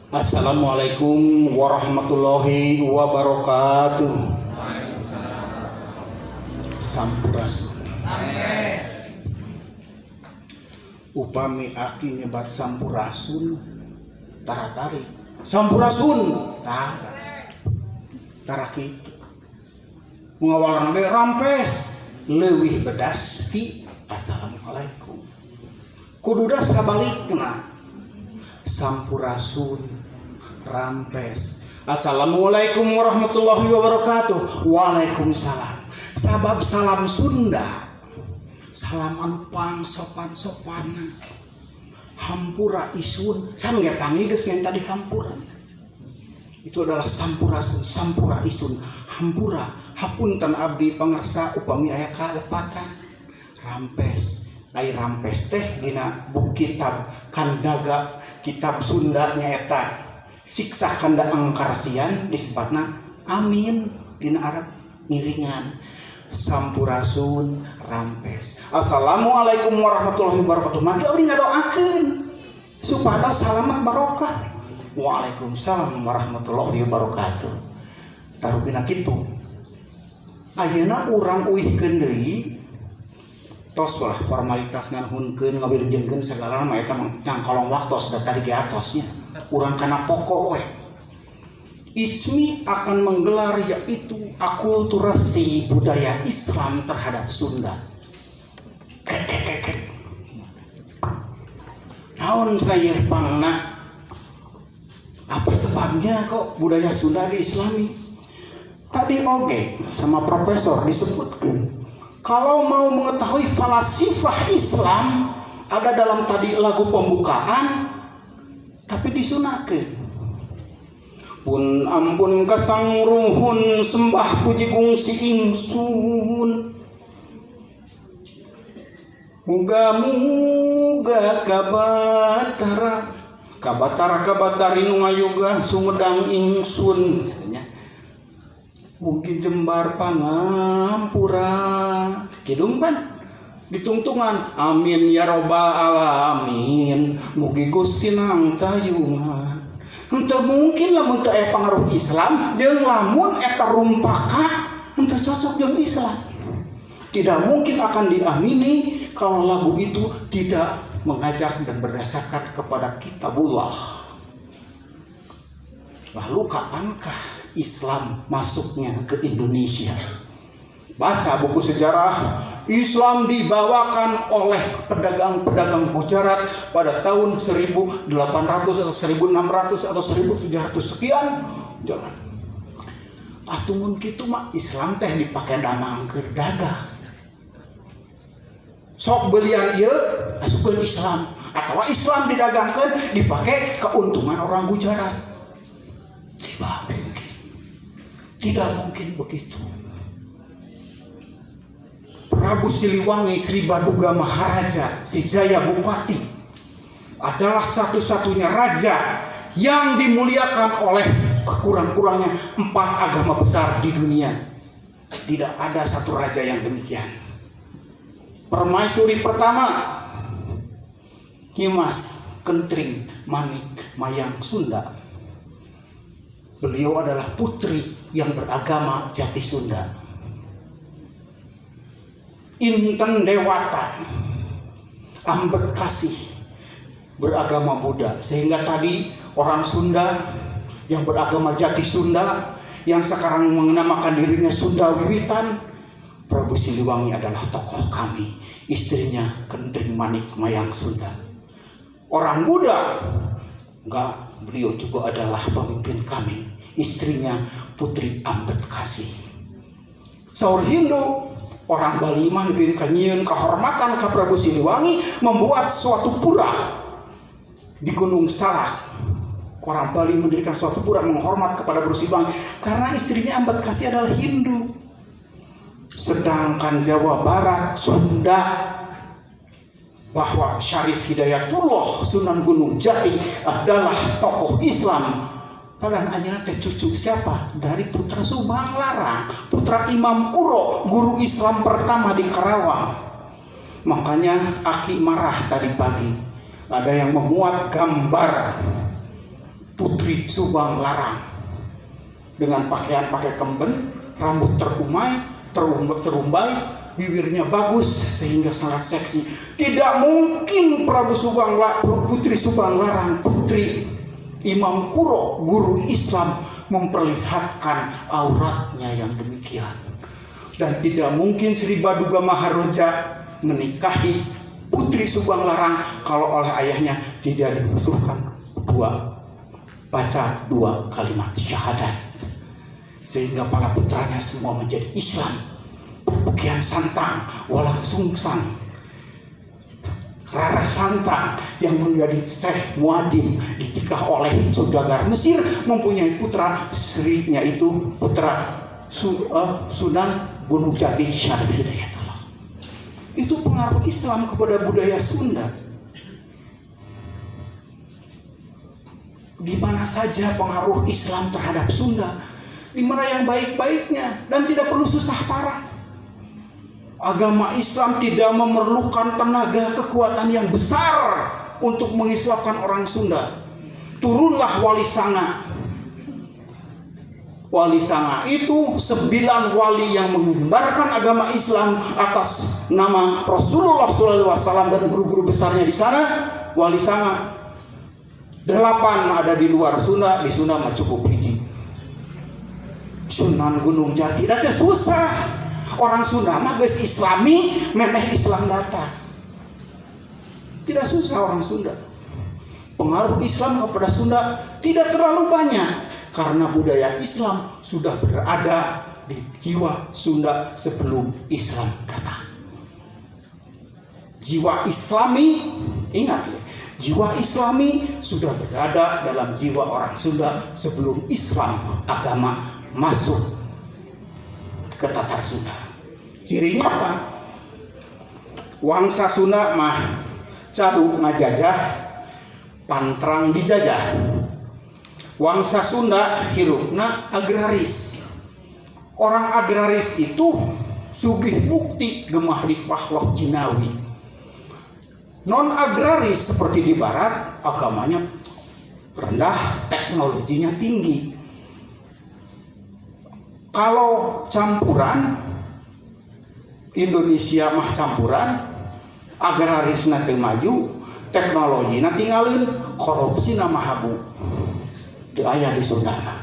Assalamualaikum warahmatullahi wabarakatuh. Sampurasun. Upami aki nyebat sampurasun, tara tarik. Sampurasun, tara. Tara kitu. Mengawal ge rampes, leuwih bedas ti assalamualaikum. Kududa sabalikna. Sampurasun, rampes. Assalamualaikum warahmatullahi wabarakatuh. Waalaikumsalam. Sabab salam Sunda, salam anu pang sopan-sopan. Hampura isun, can ge panggih geus ngan tadi hampura. Itu adalah sampurasun, sampura isun, hampura, hapunten abdi pangersa upami aya kalepatan. Rampes, ai rampes teh dina buku kitab Kandaga, kitab Sunda nyaeta Siksa Kanda Angkarsian disebutna amin, dina Arab ngiringan. Sampurasun, rampes. Assalamualaikum warahmatullahi wabarakatuh. Mangga abdi ngadoakeun supados salamat barokah. Waalaikumsalam warahmatullahi wabarakatuh. Tarupina kitu. Ayeuna urang uihkeun deui, tos lah formalitas nganuhunkeun, ngawilujengkeun segala mah eta mah nyangkolong waktos da tadi ge atosnya. Urang kana pokok we. ISMI akan menggelar yaitu akulturasi budaya Islam terhadap Sunda. Kek kek kek kek. Naon cenah ieu pangna? Apa sebabnya kok budaya Sunda diislami? Tadi oge sama profesor disebutkan. Kalau mau mengetahui falasifah Islam ada dalam tadi lagu pembukaan, tapi disunahkan. Pun ampun kasangruhun sembah puji gungsi ingsun. Muga-muga kabatara kabatara kabatari nu ngayuga sumedang ingsun nya. Mugi jembar pangampura. Kidung kan ditungtungan amin ya robbal alamin, mugi Gusti nang tayungan. Henteu mungkin lamun teu aya pangaruh Islam jeung lamun eta rumpaka henteu cocok jeung Islam. Tidak mungkin akan diamini kalau lagu itu tidak mengajak dan berdasarkan kepada kitabullah. Lalu kapankah Islam masuknya ke Indonesia? Baca buku sejarah, Islam dibawakan oleh pedagang-pedagang Gujarat pada tahun 1800 atau 1600 atau 1700 sekian. Jalan. Atuh mun kitu mah Islam teh dipake damang keur dagang. Sok belian ieu asupkeun Islam atau Islam didagangkeun dipake keuntungan orang Gujarat. Tidak mungkin. Tidak mungkin begitu. Prabu Siliwangi Sri Baduga Maharaja si Jaya Bupati adalah satu-satunya raja yang dimuliakan oleh kurang-kurangnya empat agama besar di dunia. Tidak ada satu raja yang demikian. Permaisuri pertama Nyimas Kentring Manik Mayang Sunda. Beliau adalah putri yang beragama Jati Sunda. Inten Dewata Ambet Kasih beragama Buddha, sehingga tadi orang Sunda yang beragama Jati Sunda yang sekarang menamakan dirinya Sunda Wiwitan, Prabu Siliwangi adalah tokoh kami, istrinya Kentring Manik Mayang Sunda. Orang Buddha enggak, beliau juga adalah pemimpin kami, istrinya Putri Ambet Kasih. Saur Hindu, orang Bali mah diberikan nyieun kehormatan ke Prabu Siliwangi membuat suatu pura di Gunung Salak. Orang Bali mendirikan suatu pura menghormat kepada Prabu Siliwangi karena istrinya Ambet Kasih adalah Hindu. Sedangkan Jawa Barat, Sunda, bahwa Syarif Hidayatullah Sunan Gunung Jati adalah tokoh Islam. Padahal anjeunna teh cucu siapa? Dari putra Subang Larang, putra Imam Kuro, guru Islam pertama di Karawang. Makanya Aki marah tadi pagi. Ada yang memuat gambar Putri Subang Larang dengan pakaian pakai kemben, rambut terumai, terumbai, bibirnya bagus sehingga sangat seksi. Tidak mungkin Prabu Subang Putri Subang Larang, putri Imam Kuro, guru Islam, memperlihatkan auratnya yang demikian. Dan tidak mungkin Sri Baduga Maharaja menikahi Putri Subang Larang kalau oleh ayahnya tidak diusulkan dua baca dua kalimat syahadat, sehingga para putranya semua menjadi Islam. Kian Santang, Walang Sungsang, Rara Santang yang menjadi Syekh Muadim ditikah oleh saudagar Mesir, mempunyai putra Sri-nya itu putra Sunan Gunung Jati Syarif Hidayatullah. Itu pengaruh Islam kepada budaya Sunda. Di mana saja pengaruh Islam terhadap Sunda, di mana yang baik-baiknya, dan tidak perlu susah parah. Agama Islam tidak memerlukan tenaga kekuatan yang besar untuk mengislamkan orang Sunda. Turunlah Wali Sanga. Wali Sanga itu 9 wali yang mengembarkan agama Islam atas nama Rasulullah SAW dan guru-guru besarnya di sana. Wali Sanga 8 ada di luar Sunda, di Sunda mah cukup hiji. Sunan Gunung Jati. Dan susah. Orang Sunda mah geus Islami, memeh Islam datang. Tidak susah orang Sunda. Pengaruh Islam kepada Sunda tidak terlalu banyak karena budaya Islam sudah berada di jiwa Sunda sebelum Islam datang. Jiwa Islami, ingat ya, jiwa Islami sudah berada dalam jiwa orang Sunda sebelum Islam agama masuk ke Tatar Sunda. Cirinya apa? Wangsa Sunda mah cadu ngajajah, pantrang dijajah. Wangsa Sunda hirupna agraris. Orang agraris itu sugih mukti gemah ripah loh jinawi. Non agraris seperti di barat, agamanya rendah, teknologinya tinggi. Kalau campuran Indonesia mah campuran, agraris nanti maju, teknologi nanti ngalin, korupsi nama habu. Teu aya di Sunda mah.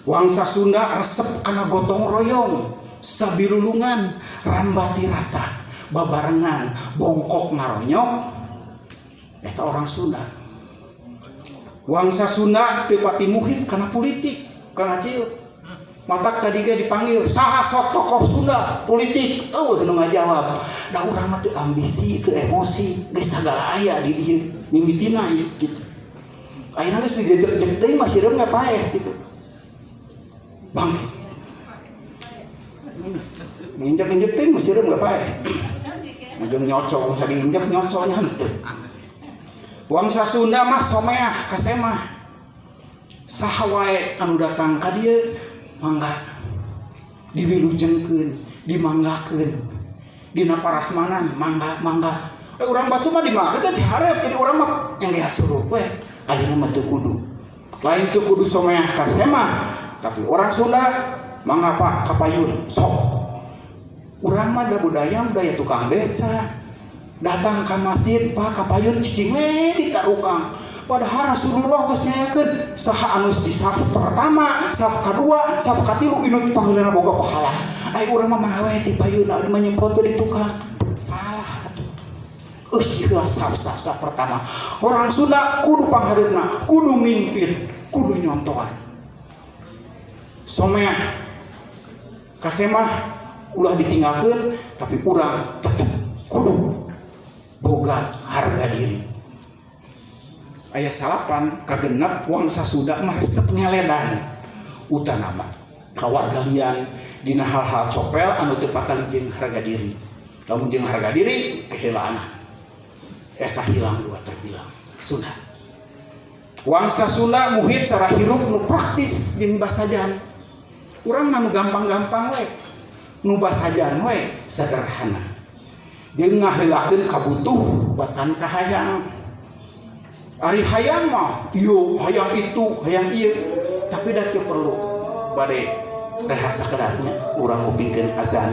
Wangsa Sunda resep kana gotong royong, sabilulungan, rambati rata, babarengan, bongkok ngaronyok, eta orang Sunda. Wangsa Sunda teu pati muhib kana politik, Kang Acil. Matak tadi ge dipanggil saha sok tokoh Sunda politik, eueuh nu ngajawab. Da urang mah teu ambisi, teu emosi, geus sagala aya di dieu, mimitina ieu gitu. Ayeuna geus dijejek-jejek deui mah sireum paeh gitu. Bangkit. Nginjek-injek teuing mah sireum paeh. Ujung nyocok, usah diinjek nyocoknya henteu. Wangsa Sunda mah someah kasemah. Saha wae anu datang ka dieu mangga diwilujengkeun, dimanggakeun. Dina parasmanan mangga mangga. Urang batu mah dimangga teh dihareup, jadi urang mah yang geus curug we. Ayeuna mah teu kudu. Lain teu kudu someah kasemah, tapi orang Sunda mangga Pak kapayun sok. Urang mah da budaya budaya tukang beca. Datang ke masjid Pak kapayun cicing we di tarukang. Padahal Rasulullah geus nyayakeun saha anu di saf pertama, saf kadua, saf katilu inut panggilan boga pahala. Ai urang mah mangga we ti payun anu menyemprot di tukang. Salah atuh. Geus heula saf saf saf pertama. Orang Sunda kudu panghareupna, kudu mimpin, kudu nyontohan. Someah kasemah ulah ditinggalkeun, tapi urang tetep kudu boga harga diri. Aya salapan kagenep wangsa Sunda mah resep ngeledan utanama kawargalian dina hal-hal copel anu teu patali jeung harga diri. Lamun jeung harga diri kehelaanan esa hilang dua terbilang Sunda. Wangsa Sunda muhit cara hirup nu praktis jeung basajan. Urang mah nu gampang-gampang we, nu basajan we sederhana. Jeung ngaheulakeun kabutuh batan kahayang. Ari hayang mah, yo hayang itu, hayang ieu, tapi da teu perlu. Bade rehat sakedap nya, urang kupingkeun azan.